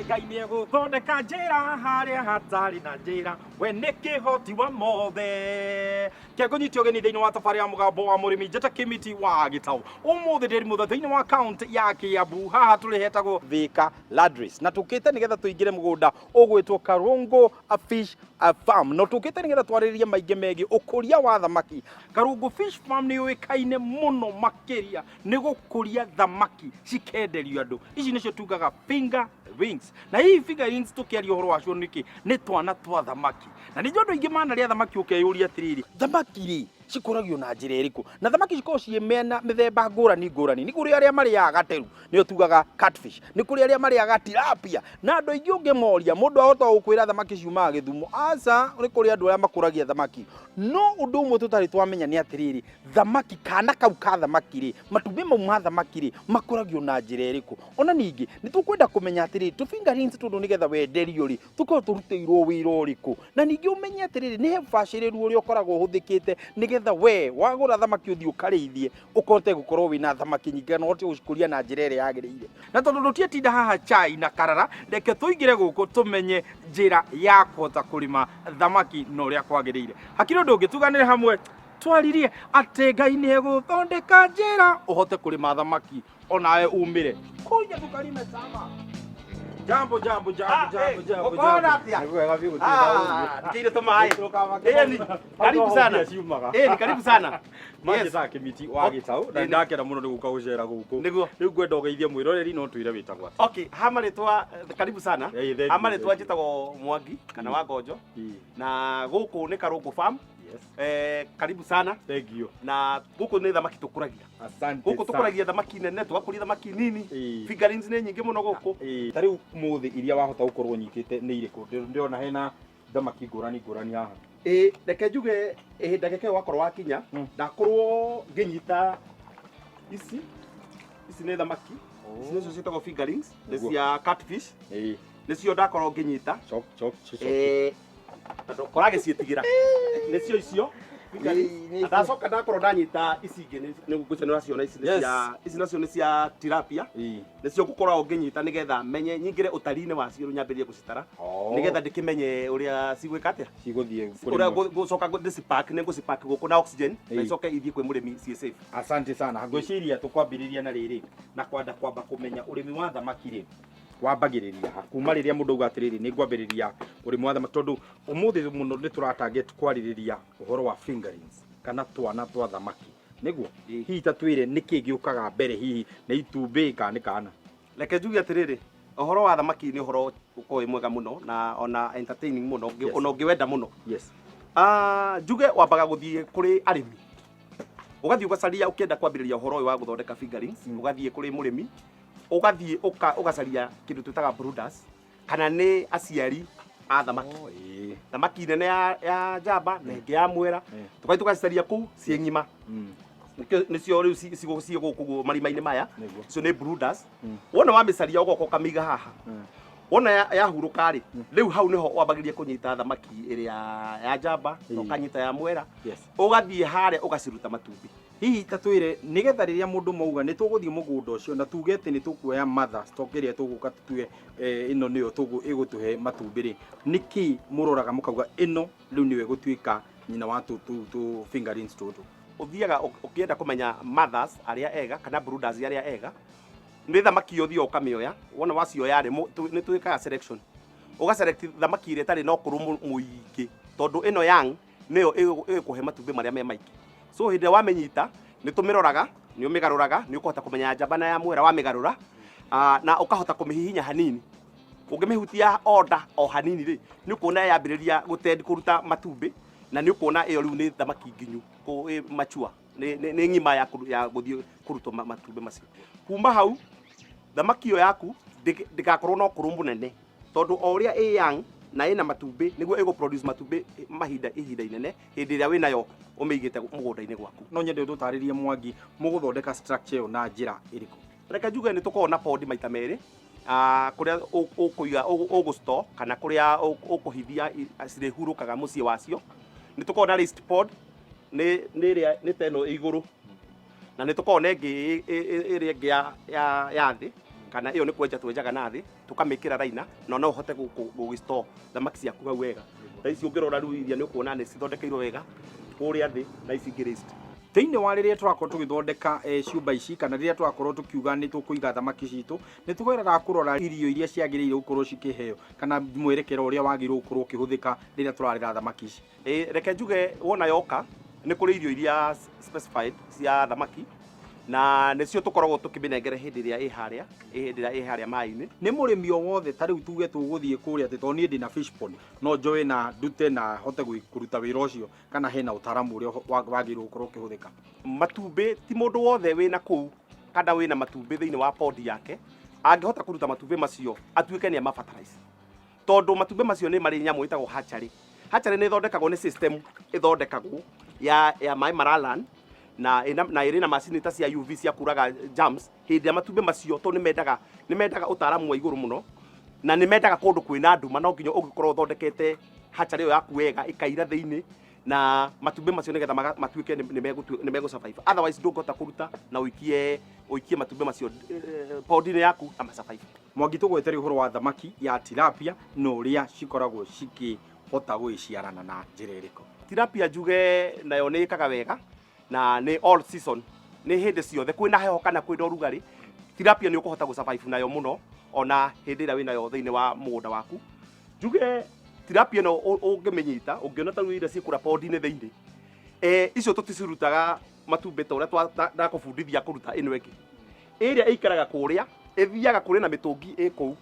Ngai nĩ egũthondeka njĩra harĩa hatarĩ na njĩra, we nĩ kĩhoti wa mothe. Kengũnyite ũgeni thĩinĩ wa tabarĩra ya Mũgambo wa Mũrĩmi, njĩta Kĩmiti wa Gĩtaũ. Ũmũthĩ ndĩ Rimutha thĩinĩ wa kaunti ya Kiambu, haha tũrĩ hetagwo Thika Landries, na tũkĩte nĩgetha tũingĩre mũgũnda ũgwĩtwo Karũngũ Fish Farm, na tũkĩte nĩgetha twarĩrĩrie maingĩ megiĩ ũkũria wa thamaki. Karũngũ Fish Farm nĩ yũĩkaine mũno makĩria nĩ gũkũria thamaki cikenderio andũ. Ici nĩcio tugaga finger rings, na hihi finger rings tũkĩaria ũhoro wacio nĩkĩ? Nĩ twana twa thamaki, na nĩ andũ aingĩ manarĩa thamaki ũkeyũria atĩrĩrĩ, thamaki rĩ cikũragio na njĩra ĩrĩkũ? Na thamaki cikoragwo ciĩ mĩena mĩthemba ngũrani ngũrani. Nĩ kũrĩ arĩa marĩaga gateru, nĩo tugaga catfish, nĩ kũrĩ arĩa marĩaga tilapia, na andũ aingĩ ũngĩmoria, mũndũ ahota gũkwĩra thamaki ciumaga Gĩthumo. Aca, nĩ kũrĩ andũ arĩa makũragia thamaki. No ũndũ ũmwe tũtarĩ twamenya nĩ atĩrĩrĩ, thamaki, kana kau ka thamaki rĩ, matumbĩ mau ma thamaki rĩ, makũragio na njĩra ĩrĩkũ? Ona ningĩ nĩ tũkwenda kũmenya atĩrĩrĩ, tũ fingerlings tũtũ nĩgetha wenderio rĩ, tũkoragwo tũrutĩirwo wĩra ũrĩkũ? Na ningĩ ũmenye atĩrĩrĩ, nĩ he ũbacĩrĩru ũrĩa ũkoragwo ũhũthĩkĩte nĩgetha we wagũra thamaki ũthiĩ ũkarĩithie, ũkote gũkorwo wĩna thamaki nyingĩ kana ũhote gũcikũria na njĩra ĩrĩa yagĩrĩire. Na tondũ tũtiatinda haha chai na karara, reke tũingĩre gũkũ tũmenye njĩra ya kũhota kũrĩma thamaki na ũrĩa kwagĩrĩire. Hakĩrĩ ũndũ ũngĩ, tuganĩre hamwe twaririe atĩ Ngai nĩ egũthondeka njĩra ũhote kũrĩma thamaki onawe umĩre kuja tukalime sama. Jambo, jambo, jambo. Ah, Jambo, eh, jambo. uko Jambo. atĩa? Nĩ wega biũ, gũtirĩ Ah, na ũru. ndikĩire tũmaĩ. Ĩni, karibu sana. Ciumaga. Ĩni, karibu sana. Yes. Kĩmiti wa Gĩtaũ, na Ĩni. ndakena mũno nĩ gũka gũcera gũkũ. Nĩguo. Rĩu ngwenda ũgeithie mwĩroreri, no twĩre wĩtagwo atĩa. Okay, ha marĩtwa, karibu sana. Eh, thank you, Ha marĩtwa thank you. njĩtagwo Mwangi kana wa Ngonjo, Ĩĩ. na gũkũ nĩ Karũngũ Farm. Yes. Karibu sana. Thank you. Na gũkũ nĩ thamaki tũkũragia. Asante Gũkũ sana. tũkũragia thamaki nene, tũgakũria thamaki nini. Ĩĩ. Fingerlings nĩ nyingĩ mũno gũkũ. Ĩĩ. Ta rĩu mũthĩ iria wahota gũkorwo ũnyitĩte nĩ irĩkũ? Ndĩrona hena thamaki ngũrani ngũrani haha. Ĩ, reke njuge ĩ, ndagĩka ĩyo wakorwo wakinya, ndakorwo ngĩnyita ici. Ici nĩ thamaki. Ici nĩcio ciĩtagwo fingerlings, nĩ cia catfish. Nĩcio ndakorwo ngĩnyita. Chok chok chok. Tondũ koragĩciĩtigĩra. Nĩcio icio. Ĩĩ, Ndacoka ndakorwo ndanyita ici ingĩ, nĩ ngwĩciria nĩ ũraciona, ici nĩ cia, ici nacio nĩ cia tilapia. Nĩcio ngũkorwo ngĩnyita nĩgetha menye nyingĩre ũtari-inĩ wacio, rĩu nyambĩrĩrie gũcitara nĩgetha ndĩkĩmenye ũrĩa cigwĩka atĩa. Cigũthiĩ ũrĩa kũrĩmwo. Ngũcoka ndĩcipack, nĩ ngũcipack gũkũ na oxygen na icoke ithiĩ kwĩ mũrĩmi ciĩ safe. Asante sana. Ngwĩciria tũkwambĩrĩria na rĩrĩ, na kwenda kwamba kũmenya ũrĩmi wa thamaki rĩ, wambagĩrĩria ha? Kuma rĩrĩa mũndũ auga atĩrĩrĩ, nĩ ngwambĩrĩria ũrĩmi wa thamaki, tondũ ũmũthĩ mũno nĩ tũratarget kwarĩrĩria ũhoro wa fingerlings kana twana twa thamaki, nĩguo? Ĩĩ. Hihi ta twĩre nĩkĩ gĩũkaga mbere, hihi nĩ itumbĩ kana nĩ kana? Reke njuge atĩrĩrĩ, ũhoro wa thamaki nĩ ũhoro ũkoragwo wĩ mwega mũno na ona entertaining mũno, ona ũngĩwenda mũno. Ah, njuge wambaga gũthiĩ kũrĩ arĩmi, ũgathiĩ ũgacaria, ũkĩenda kwambĩrĩria ũhoro ũyũ wa gũthondeka fingerlings, ũgathiĩ kũrĩ mũrĩmi, ũgathiĩ ũgacaria kĩndũ twĩtaga brooders, kana nĩ aciari a thamaki. Oh, ĩĩ. Thamaki nene ya njamba na ĩngĩ ya mwera, tũgathiĩ tũgacicaria kũu ciĩ ng'ima. Nĩcio rĩu ciĩ gũkũ guo marima-inĩ maya. Icio nĩ brooders. Wona wamĩcaria, ũgoka ũkamĩiga haha. Wona yahurũka rĩ, rĩu hau nĩho wambagĩrĩria kũnyita thamaki ĩrĩa ya njamba na ũkanyita ya mwera. Ũgathiĩ harĩa ũgaciruta matumbĩ. Hihi ta twĩre, nĩgetha rĩrĩa mũndũ mauga nĩ tũgũthiĩ mũgũnda ũcio na tuge atĩ nĩ tũkuoya mother stock ĩrĩa tũgũka tũtue, ĩno nĩyo ĩgũtũhe matumbĩ rĩ, nĩkĩ mũroraga mũkauga ĩno rĩu nĩyo ĩgũtuĩka nyina wa tũ fingerlings tũtũ? Ũthiaga ũkĩenda kũmenya mothers arĩa ega kana brooders arĩa ega, nĩ thamaki ĩyo ũthiaga ũkamĩoya. Wona wacioya rĩ, nĩ twĩkaga selection, ũga select thamaki ĩrĩa ĩtarĩ na ũkũrũ mũingĩ, tondũ ĩno young nĩyo ĩgũkũhe matumbĩ marĩa me maingĩ. So hĩndĩ ĩrĩa wamĩnyita, nĩ tũmĩroraga, nĩ ũmĩgarũraga, nĩ ũkũhota kũmenya ya njamba na ya mwera wamĩgarũra, na ũkahota kũmĩhihinya hanini. Ũngĩmĩhutia onda o hanini rĩ, nĩ ũkuona yambĩrĩria gũtend kũruta matumbĩ, na nĩ ũkuona ĩyo rĩu nĩ thamaki nginyu, mature, nĩ ng'ima ya gũthiĩ kũrutwo matumbĩ macio. Kuma hau thamaki ĩyo yaku ndĩgakorwo na ũkũrũ mũnene, tondũ o ũrĩa ĩ young na ĩna matumbĩ, nĩguo ĩgũ produce matumbĩ mahinda ihinda inene hĩndĩ ĩrĩa wĩnayo ũmĩigĩte mũgũnda-inĩ gwaku. No nyende ũtũtarĩrie, Mwangi, mũgũthondeka structure ĩyo na njĩra ĩrĩkũ? Reke njuge nĩ tũkoragwo na pond maita merĩ, kũrĩa ũkũiga, ũgũ-store kana kũrĩa ũkũhithia cirĩhurũkaga mũciĩ wacio. Nĩ tũkoragwo na raised pond, nĩ ĩrĩa nĩ ta ĩno ĩ igũrũ, na nĩ tũkoragwo na ĩngĩ ĩrĩa ĩngĩ ya thĩ. Kana ĩyo nĩ kwenja twenjaga na thĩ, tũkamĩkĩra raina, na no ũhote gũgĩ-store thamaki ciaku hau wega. Ta ici ũngĩrora rĩu iria nĩ ũkuona nĩ cithondekeirwo wega kũrĩa thĩ na ici ingĩ raised. Thĩinĩ wa rĩrĩa tũrakorwo tũgĩthondeka ciũmba ici, kana rĩrĩa tũrakorwo tũkiuga nĩ tũkũiga thamaki citũ, nĩ tũgereraga kũrora irio iria ciagĩrĩire gũkorwo cikĩheo, kana mwerekera ũrĩa wagĩrĩirwo gũkorwo ũkĩhũthĩka rĩrĩa tũrarera thamaki ici. Ĩ, reke njuge wona yoka nĩ kũrĩ irio iria specified cia thamaki, na nĩcio tũkoragwo tũkĩmĩnengere hĩndĩ ĩrĩa ĩ harĩa, hĩndĩ ĩrĩa ĩ harĩa maĩ-inĩ. Nĩ mũrĩmi o wothe, ta rĩu tuge tũgũthiĩ kũrĩa atĩ tondũ niĩ ndĩna fish pond, no njoe na ndute na hote kũruta wĩra ũcio, kana hena ũtaaramu ũrĩa wagĩrĩirwo gũkorwo ũkĩhũthĩka? Matumbĩ ti mũndũ wothe wĩna kũu kana wĩna matumbĩ thĩinĩ wa pond yake angĩhota kũruta matumbĩ macio atuĩke nĩ ama fertilize, tondũ matumbĩ macio nĩ marĩ nyamũ ĩtagwo hatchery. Hatchery nĩ ĩthondekagwo nĩ system ĩthondekagwo ya maĩ maralan na ĩrĩ na macini ta cia UV cia kũraga germs hĩndĩ ya matumbĩ macio, tondũ nĩ mendaga ũtaaramu wa igũrũ mũno na nĩ mendaga kũndũ kwĩna nduma. No nginya ũngĩkorwo ũthondekete hatchery ĩyo yaku wega ĩkaira thĩinĩ na matumbĩ macio nĩgetha matuĩke nĩ megũ survive. Otherwise ndũngĩhota kũruta na ũikie matumbĩ macio pond-inĩ yaku na ma survive. Mwangi, tũgwetere ũhoro wa thamaki ya tilapia na ũrĩa cikoragwo cikĩhota gũgĩciarana na njĩra ĩrĩkũ? Tilapia njuge nayo nĩ ĩkaga wega na nĩ all season, nĩ hĩndĩ ciothe kwĩna heho kana kwĩna ũrugarĩ, tilapia nĩ ũkũhota gũ survive nayo mũno ona hĩndĩ ĩrĩa wĩnayo thĩinĩ wa mũgũnda waku. Njuge tilapia ĩno ũngĩmĩnyita, ũngĩona ta rĩu iria ciĩkũra pond-inĩ thĩinĩ, icio tũticirutaga matumbĩ ta ũrĩa ndakũbundithia kũruta ĩno ĩngĩ ĩrĩa ĩikaraga kũrĩa, ĩthiaga kũrĩ na mĩtũngi ĩ kũu.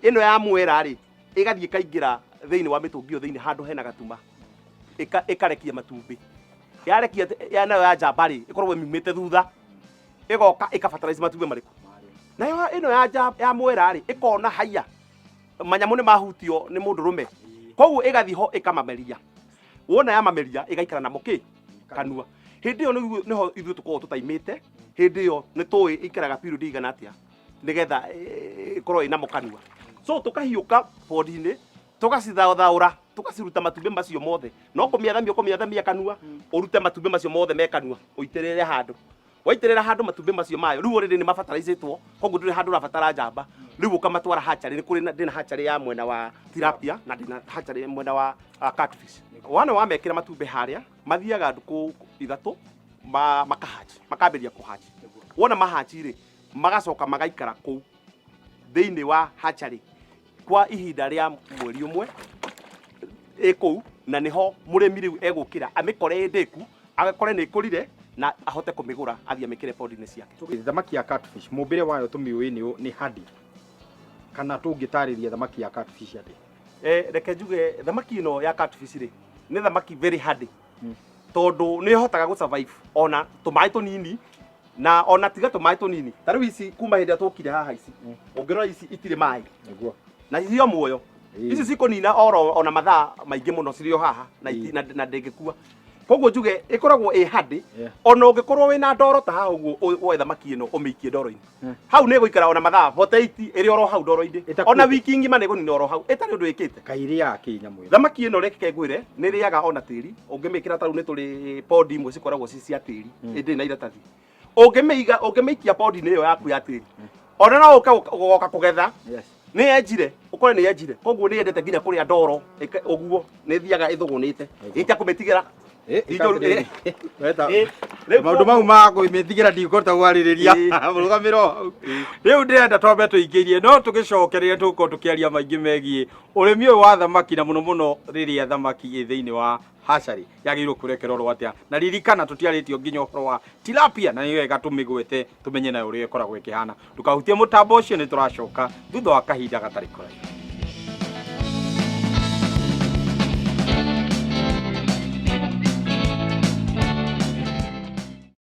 Ĩno ya mwera rĩ, ĩgathiĩ ĩkaingĩra thĩinĩ wa mĩtũngi ĩyo thĩinĩ handũ hena gatuma, ĩkarekia matumbĩ. Yarekia ya nayo ya njamba rĩ, ĩkoragwo ĩmiumĩte thutha, ĩgoka ĩkabatarize matumbĩ marĩkũ? Nayo ĩno ya mwera rĩ, ĩkona haiya manyamũ nĩ mahutio nĩ mũndũrũme, koguo ĩgathiĩ ho ĩkamameria. Wona yamameria, ĩgaikara namo kĩ kanua. Hĩndĩ ĩyo nĩho ithuĩ tũkoragwo tũtaimĩte. Hĩndĩ ĩyo nĩ tũĩ ikaraga period igana atĩa nĩgetha ĩkorwo ĩnamo kanua. So tũkahiũka pond-inĩ, tũgacithaũthaũra, tũgaciruta matumbĩ macio mothe. No kũmĩathamia, ũkũmĩathamia kanua, ũrute matumbĩ macio mothe me kanua, ũitĩrĩre handũ. Waitĩrĩra handũ matumbĩ macio mayo, rĩu already nĩ mabataraicĩtwo, koguo ndũrĩ handũ ũrabatara njamba. Rĩu ũkamatwara hatchery. Nĩ kũrĩ ndĩna hatchery ya mwena wa tilapia na ndĩna hatchery mwena wa catfish. Wana wamekĩra matumbĩ harĩa, mathiaga ndukũ 3 makahachi, makambĩrĩria kũhachi. Wona mahachi rĩ, magacoka magaikara kũu thĩinĩ wa hatchery kwa ihinda rĩa mweri 1 ĩ kũu, na nĩho mũrĩmi rĩu egũkĩra amĩkore ĩ ndĩku, agakore nĩ ĩkũrire na ahote kũmĩgũra athiĩ amĩkĩre pond-inĩ ciake. Thamaki ya catfish, mũmbĩre wayo tũmĩũĩ nĩ hardy, kana tũngĩtarĩria thamaki ya catfish atĩa? Reke njuge thamaki ĩno ya catfish rĩ, nĩ thamaki very hardy, tondũ nĩ ĩhotaga gũ survive ona tũmaĩ tũnini, na ona tiga tũmaĩ tũnini. Ta rĩu ici kuma hĩndĩ ĩrĩa tũkire haha, ici ũngĩrora ici itirĩ maĩ na icio muoyo. Ici cikũnina oro ona mathaa maingĩ mũno cirĩ o haha na na ndĩngĩkua. Koguo njuge ĩkoragwo ĩ hardy. Ona ũngĩkorwo wĩna ndoro ta haha ũguo, woe thamaki ĩno ũmĩikie ndoro-inĩ hau, nĩ ĩgũikara ona mathaa 48 ĩrĩ oro hau ndoro-inĩ. Ĩtakuĩte. Ona wiki ng'ima nĩ ĩgũnina oro hau ĩtarĩ ũndũ ĩkĩte. Kairĩaga kĩ nyamũ ĩno? Thamaki ĩno reke ngwĩre, nĩ ĩrĩaga ona tĩri. Ũngĩmĩkĩra ta rĩu nĩ tũrĩ pond imwe cikoragwo ci cia tĩri, ĩndĩ na iratathi, ũngĩmĩiga, ũngĩmĩikia pond-inĩ ĩyo yaku ya tĩri, ona no ũke ũgoka kũgetha nĩ yenjire, ũkore nĩ yenjire. Koguo nĩ yendete nginya kũrĩa ndoro ũguo nĩ ĩthiaga ĩthũgũnĩte ĩtia kũmĩtigĩra. Rĩu Maũndũ mau ma kũmĩtigĩra ndikũhota gwarĩrĩria mũrũgamĩro hau. Rĩu ndĩrenda twambe tũingĩrie, no tũgĩcoke rĩrĩa tũgũkorwo tũkĩaria maingĩ megiĩ ũrĩmi ũyũ wa thamaki, na mũno mũno rĩrĩa thamaki ĩ thĩinĩ wa hatchery yagĩrĩirwo kũrekerwo atĩa. Na ririkana tũtiarĩtio nginya ũhoro wa tilapia, na nĩ wega tũmĩgwete tũmenye nayo ũrĩa ĩkoragwo ĩkĩhana. Ndũkahutie mũtambo ũcio, nĩ tũracoka thutha wa kahinda gatarĩ kũraihu.